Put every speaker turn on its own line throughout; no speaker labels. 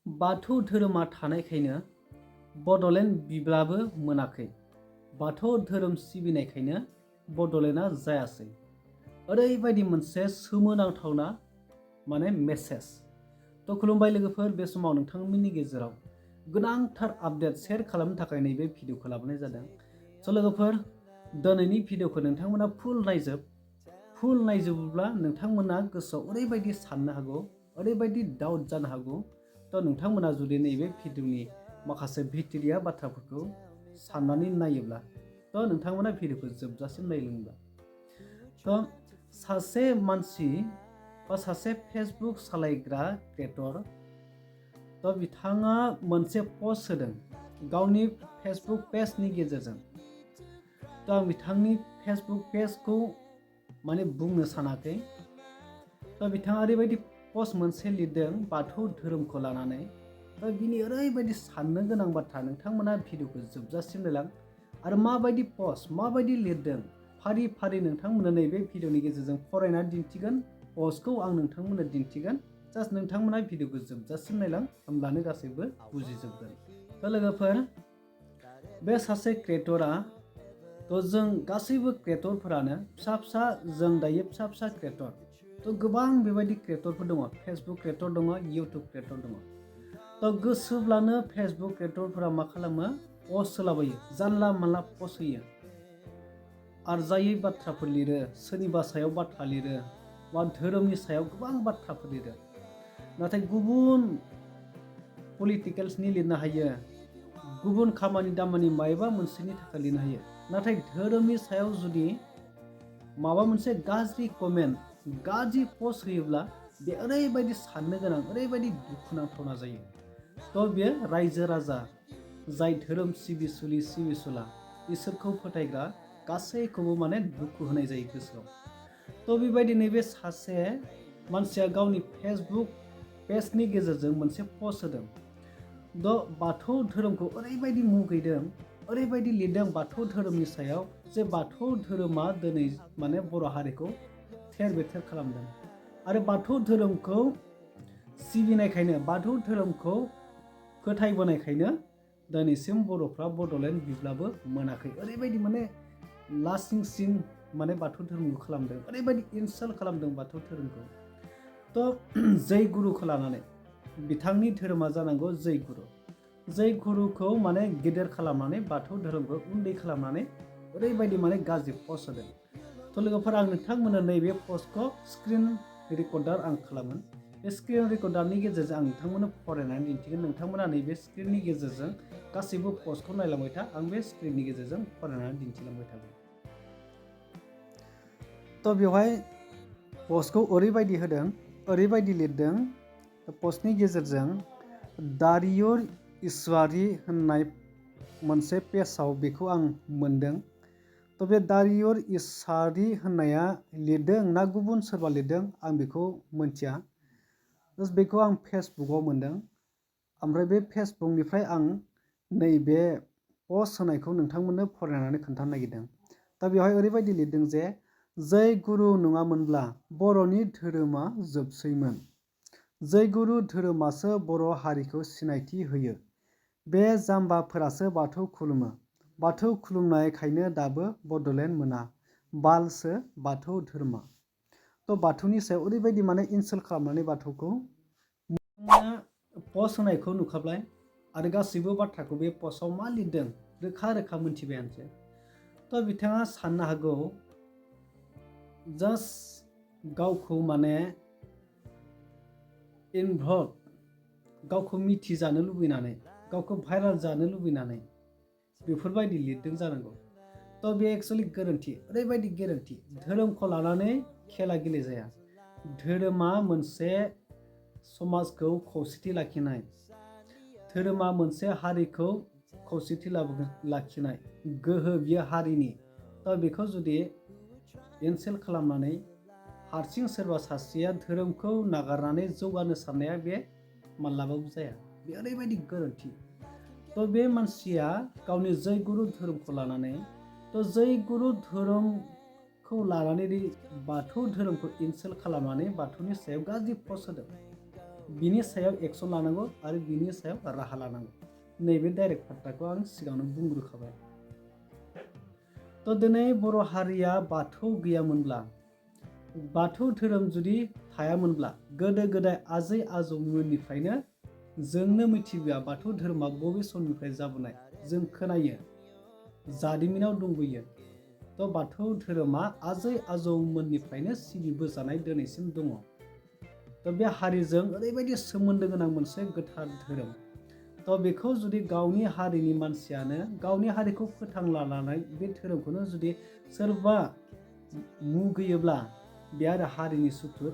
बाथौ धोरोमा थानायखायनो बड'लेण्ड बिब्लाबो मोनाखै। बाथौ धोरोम सिबिनायखायनो बड'लेण्डआ जायासै। ओरैबायदि मोनसे सोमोनांथावना मेसेज। खुलुमबाय लोगोफोर, बे समाव नोंथांमोननि गेजेराव गोनांथार आपडेट शेयार खालामनो थाखाय नैबे भिडिअखौ लाबोनाय जादों। लोगोफोर, दिनैनि भिडिअखौ नोंथांमोना फुल नायजोबोब्ला नोंथांमोना गोसोआव ओरैबायदि साननो हागौ, ओरैबायदि डाउट जानो हागौ। नोंथांमोना जुदि नैबे भिडिअनि माखासे भितोरिया बाथ्राफोरखौ साननानै नायोब्ला नोंथांमोना भिडिअखौ जोबजासिम नायलाङोब्ला सासे मानसि बा सासे फेसबुक सालायग्रा क्रिएटर बिथाङा मोनसे पस्ट होदों गावनि फेसबुक पेजनि गेजेरजों। आं बिथांनि फेसबुक पेजखौ बुंनो सानाखै। बिथाङा ओरैबायदि पस्ट मोनसे लिरदों बाथौ धोरोमखौ लानानै। बिनि ओरैबायदि साननो गोनां बाथ्रा, नोंथांमोना भिडिअखौ जोबजासिम नायलां आरो माबायदि पस्ट, माबायदि लिरदों फारि फारि नोंथांमोना नैबे भिडिअनि गेजेरजों फरायना दिन्थिगोन। पस्टखौ आं नोंथांमोननो दिन्थिगोन। जास्ट नोंथांमोना भिडिअखौ जोबजासिम नायलां, होमब्लानो गासैबो बुजिजोबगोन। लोगोफोर, बे सासे क्रिएटरा जों गासैबो क्रिएटरफोरानो फिसा जों दायो फिसा क्रिएटर। गोबां बेबायदि क्रिएटरफोर दङ। फेसबुक क्रिएटर दङ, इउटुब क्रिएटर दङ। गोसोब्लानो फेसबुक क्रिएटरफोरा मा खालामो, पस्ट होलाबायो, जानला मानला पस्ट होयो, आरजायै बाथ्राफोर लिरो, सोरनिबा सायाव बाथ्रा लिरो बा धोरोमनि सायाव गोबां बाथ्राफोर लिरो। नाथाय गुबुन पलिटिकेल्सनि लिरनो हायो, गुबुन खामानि दामानि मायबा मोनसेनि थाखाय लिरनो हायो। नाथाय धोरोमनि सायाव जुदि माबा मोनसे गाज्रि कमेन्ट, गाज्रि पस्ट होयोब्ला बे ओरैबायदि साननो गोनां, ओरैबायदि दुखुनांथावना जायो। बेयो रायजो राजा, जाय धोरोम सिबिसुला, इसोरखौ फोथायग्रा गासैखौबो दुखु होनाय जायो गोसोआव। बेबायदि नैबे सासे मानसिया गावनि फेसबुक पेजनि गेजेरजों मोनसे पस्ट होदों। बाथौ धोरोमखौ ओरैबायदि मुगैदों, ओरैबायदि लिरदों बाथौ धोरोमनि सायाव, जे बाथौ धोरोमा दिनै बर' हारिखौ थेर बेथेर खालामदों। आरो बाथौ धोरोमखौ सिबिनायखायनो, बाथौ धोरोमखौ फोथायबोनायखायनो दिनैसिम बर'फ्रा बड'लेण्ड बिब्लाबो मोनाखै। ओरैबायदि लासिं सिं बाथौ धोरोमखौ खालामदों, ओरैबायदि इनसाल्ट खालामदों बाथौ धोरोमखौ। जै गुरुखौ लानानै, बिथांनि धोरोमा जानांगौ जै गुरु। जै गुरुखौ गेदेर खालामनानै बाथौ धोरोमखौ उन्दै खालामनानै ओरैबायदि गाज्रि पस्ट होदों। लोगोफोर, आं नोंथांमोननो नैबे पस्टखौ स्क्रिन रेकर्डार आं खालामगोन। बे स्क्रिन रेकर्डारनि गेजेरजों आं नोंथांमोननो फरायनानै दिन्थिगोन। नोंथांमोना नैबे स्क्रिननि गेजेरजों गासैबो पस्टखौ नायलांबाय था, आं बे स्क्रिननि गेजेरजों फरायनानै दिन्थिलांबाय थागोन। बेवहाय पस्टखौ ओरैबायदि होदों, ओरैबायदि लिरदों। पस्टनि गेजेरजों दारियुर इसवारि होननाय मोनसे पेजाव बेखौ आं मोनदों। बे दारियुर इसवारि होननाया लिरदों ना गुबुन सोरबा लिरदों आं बेखौ मोनथिया। बेखौ आं फेसबुकआव मोनदों। ओमफ्राय बे फेसबुकनिफ्राय आं नैबे पस्ट होनायखौ नोंथांमोननो फरायनानै खोन्थानो नागिरदों। बेवहाय ओरैबायदि लिरदों जे जै गुरु नङामोनब्ला बर'नि धोरोमा जोबसैमोन। जै गुरु धोरोमासो बर' हारिखौ सिनायथि होयो। बे जाम्बाफोरासो बाथौ खुलुमो। बाथौ खुलुमनायखायनो दाबो बड'लेण्ड मोना। बालसो बाथौ धोरोमा। बाथौनि सायाव ओरैबायदि इनसाल्ट खालामनानै बाथौखौ पस्ट होनायखौ नुखाबाय। आरो गासैबो बाथ्राखौ बे पस्टआव मा लिरदों रोखा रोखा मोनथिबायानोसै। बिथाङा साननो हागौ जास्ट गावखौ इनभल्भ, गावखौ मिथिजानो लुबैनानै, गावखौ भाइराल जानो लुबैनानै बेफोरबायदि लिरदों जानांगौ। बे एक्सुवेलि गोरोन्थि, ओरैबायदि गोरोन्थि। धोरोमखौ लानानै खेला गेलेजाया। धोरोमा मोनसे समाजखौ खौसेथि लाखिनाय, धोरोमा मोनसे हारिखौ खौसेथि लाखिनाय गोहो, बियो हारिनि। बेखौ जुदि इनसाल्ट खालामनानै हारसिं सोरबा सासेया धोरोमखौ नागारनानै जौगानो साननाया बे माब्लाबाबो जाया। बे ओरैबायदि गोरोन्थि। बे मानसिया गावनि जै गुरु धोरोमखौ लानानै, जै गुरु धोरोमखौ लानानै बाथौ धोरोमखौ इनसाल्ट खालामनानै बाथौनि सायाव गाज्रि पस्ट होदों। बिनि सायाव एक्सन लानांगौ आरो बिनि सायाव राहा लानांगौ। नैबे डाइरेक्ट बाथ्राखौ आं सिगाङावनो बुंग्रोखाबाय। दिनै बर' हारिया बाथौ गैयामोनब्ला, बाथौ धोरोम जुदि थायामोनब्ला, गोदो गोदाय आजै आजौमोननिफ्रायनो जोंनो मिथिबोआ बाथौ धोरोमा बबे समनिफ्राय जाबोनाय। जों खोनायो, जारिमिनाव दंबोयो। बाथौ धोरोमा आजै आजौमोननिफ्रायनो सिबिबोजानाय दिनैसिम दङ। बे हारिजों ओरैबायदि सोमोन्दो गोनां मोनसे गोथार धोरोम। बेखौ जुदि गावनि हारिनि मानसियानो गावनि हारिखौ फोथांना लानाय बे धोरोमखौनो जुदि सोरबा मुगैयोब्ला, बे आरो हारिनि सुथुर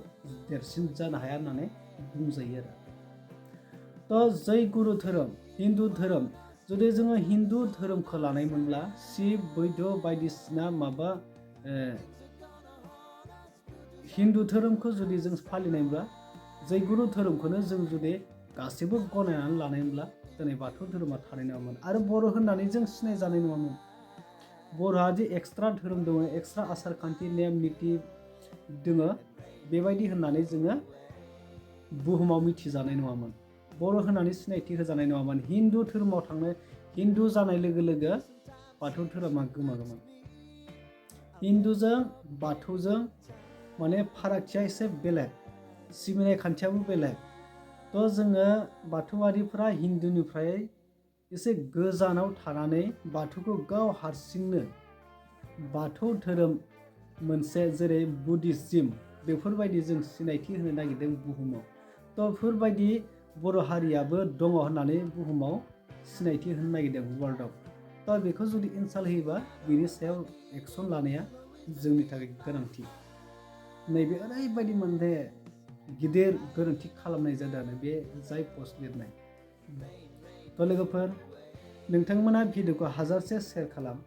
देरसिन जानो हाया होननानै बुंजायो आरो। जै गुरु धोरोम, हिन्दु धोरोम, जुदि जोङो हिन्दु धोरोमखौ लानायमोनब्ला, शिब बैध बायदिसिना माबा हिन्दु धोरोमखौ जुदि जों फालिनायब्ला, जै गुरु धोरोमखौनो जों जुदि गासैबो गनायनानै लानायमोनब्ला, दिनै बाथौ धोरोमा थानाय नङामोन आरो बर' होननानै जों सिनायजानाय नङामोन। बर'हा जे एक्सट्रा धोरोम दङ, एक्सट्रा आसार खान्थि नेम निथि दङ, बेबायदि होननानै जोङो बुहुमाव मिथिजानाय नङामोन। बर' होननानै सिनायथि होजानाय नङामोन। हिन्दु धोरोमाव हिन्दु जानाय लोगो लोगो बाथौ धोरोमा गोमागौमोन। हिन्दुजों बाथौजों माने फारागथिया एसे बेलेग, सिबिनाय खान्थियाबो बेलेग। जोङो बाथौआरिफ्रा हिन्दुनिफ्राय एसे गोजानाव थानानै बाथौखौ गाव हारसिंनो बाथौ धोरोम मोनसे जेरै बुद्धिज्म, बेफोरबायदि जों सिनायथि होनो नागिरदों बुहुमाव। बेफोरबायदि बर' हारियाबो दङ होननानै बुहुमाव सिनायथि होनो नागिरदों वर्ल्डआव। बेखौ जुदि इनसाल्ट होयोबा, बिनि सायाव एक्सन लानाया जोंनि थाखाय गोनांथि। नैबे ओरैबायदि मोनसे गिदिर गोरोन्थि खालामनाय जादों आरो बे जाय पस्ट लिरनाय। लोगोफोर, नोंथांमोना भिडिअखौ हाजारसे शेयार खालाम।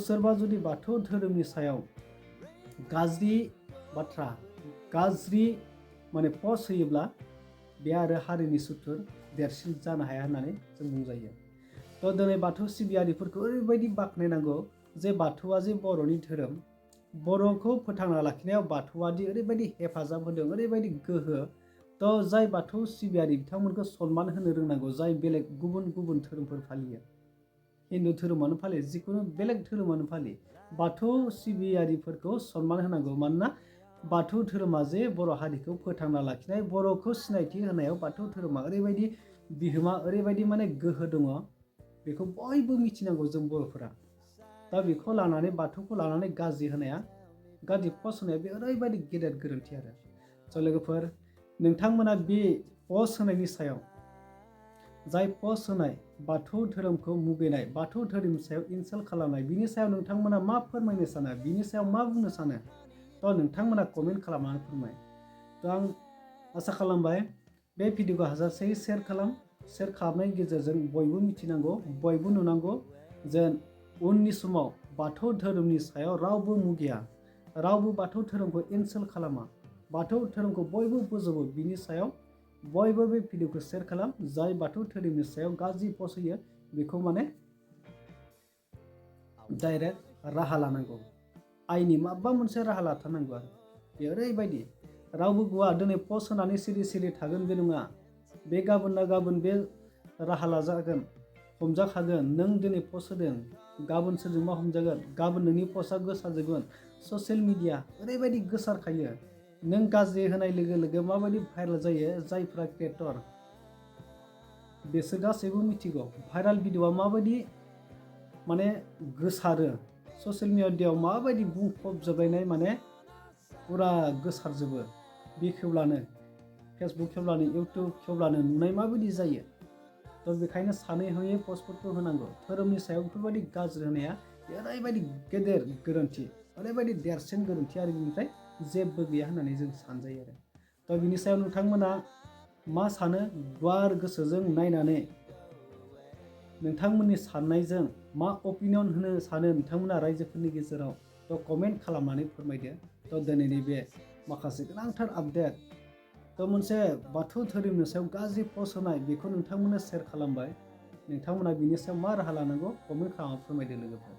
सोरबा जुदि बाथौ धोरोमनि सायाव गाज्रि बाथ्रा, गाज्रि माने पस्ट होयोब्ला, बे आरो हारिनि सुथुर देरसिन जानो हाया होननानै जों बुंजायो। दिनै बाथौ सिबियारिफोरखौ ओरैबायदि बाख्नायनांगौ जे बाथौआ जे बर'नि धोरोम, बर'खौ फोथांना लाखिनायाव बाथौआदि ओरैबायदि हेफाजाब होदों, ओरैबायदि गोहो। जाय बाथौ सिबियारि बिथांमोनखौ सनमान होनो रोंनांगौ, जाय बेलेग गुबुन गुबुन धोरोमफोर फालियो, हिन्दु धोरोमानो फालियो, जिखुनु बेलेग धोरोमानो फालियो, बाथौ सिबियारिफोरखौ सनमान होनांगौ। मानोना बाथौ धोरोमा जे बर' हारिखौ फोथांना लाखिनाय, बर'खौ सिनायथि होनायाव बाथौ धोरोमा ओरैबायदि बिहोमा, ओरैबायदि माने गोहो दङ, बेखौ बयबो मिथिनांगौ जों बर'फोरा। बेखौ लानानै, बाथौखौ लानानै गाज्रि होनाया, गाज्रि पस्ट होनाया बे ओरैबायदि गेदेर गोरोन्थि आरो। लोगोफोर, नोंथांमोना बे पस्ट होनायनि सायाव, जाय पस्ट होनाय बाथौ धोरोमखौ मुगैनाय, बाथौ धोरोमनि सायाव इनसाल्ट खालामनाय, बिनि सायाव नोंथांमोना मा फोरमायनो सानो, बिनि सायाव मा बुंनो सानो, नोंथांमोना कमेन्ट खालामनानै फोरमाय। आं आसा खालामबाय बे भिडिअखौ हाजारसे शेयार खालाम। शेयार खालामनायनि गेजेरजों बयबो मिथिनांगौ, बयबो नुनांगौ, जेन उननि समाव बाथौ धोरोमनि सायाव रावबो मुगैया, रावबो बाथौ धोरोमखौ इनसाल्ट खालामा, बाथौ धोरोमखौ बयबो बोजबो। बिनि सायाव बयबो बे भिडिअखौ शेयार खालाम। जाय बाथौ धोरोमनि सायाव गाज्रि पस्ट होयो, बेखौ माने डाइरेक्ट राहा लानांगौ, आइननि माबा मोनसे राहा लाथारनांगौ आरो। बे ओरैबायदि रावबो गवा दिनै पस्ट होनानै सिरि सिरि थागोन बे नङा। बे गाबोन ना गाबोन बे राहा लाजागोन, हमजाखागोन। नों दिनै पस्ट होदों, गाबोन सोरजोंबा हमजागोन, गाबोन नोंनि पस्टआ गोसारजोबगोन। ससियेल मिडिया ओरैबायदि गोसारखायो, नों गाज्रि होनाय लोगो लोगो माबायदि भाइरेल जायो। जायफ्रा क्रिएटर, बिसोर गासैबो मिथिगौ भाइरेल भिडिअआ माबायदि माने गोसारो, ससियेल मिडियायाव माबायदि बुंफबजोबलायनाय, माने फुरा गोसारजोबो। बे खेवब्लानो, फेसबुक खेवब्लानो, इउटुब खेवब्लानो नुनाय माबायदि जायो। बेखायनो सानै हयै पस्टफोरखौ होनांगौ। धोरोमनि सायाव बेफोरबायदि गाज्रि होनाया ओरैबायदि गेदेर गोरोन्थि, ओरैबायदि देरसिन गोरोन्थि आरो बेनिफ्राय जेबो गैया होननानै जों सानजायो आरो। बिनि सायाव नोंथांमोना मा सानो, गुवार गोसोजों नायनानै नोंथांमोननि साननायजों मा अपिनियन होनो सानो नोंथांमोना रायजोफोरनि गेजेराव, कमेन्ट खालामनानै फोरमायदो। दिनैनि बे माखासे गोनांथार आपडेट, मोनसे बाथौ धोरोमनि सायाव गाज्रि पस्ट होनाय, बेखौ नोंथांमोना शेयार खालामबाय। नोंथांमोना बिनि सायाव मा राहा लानांगौ, कमेन्ट खालामनानै फोरमायदो लोगोफोर।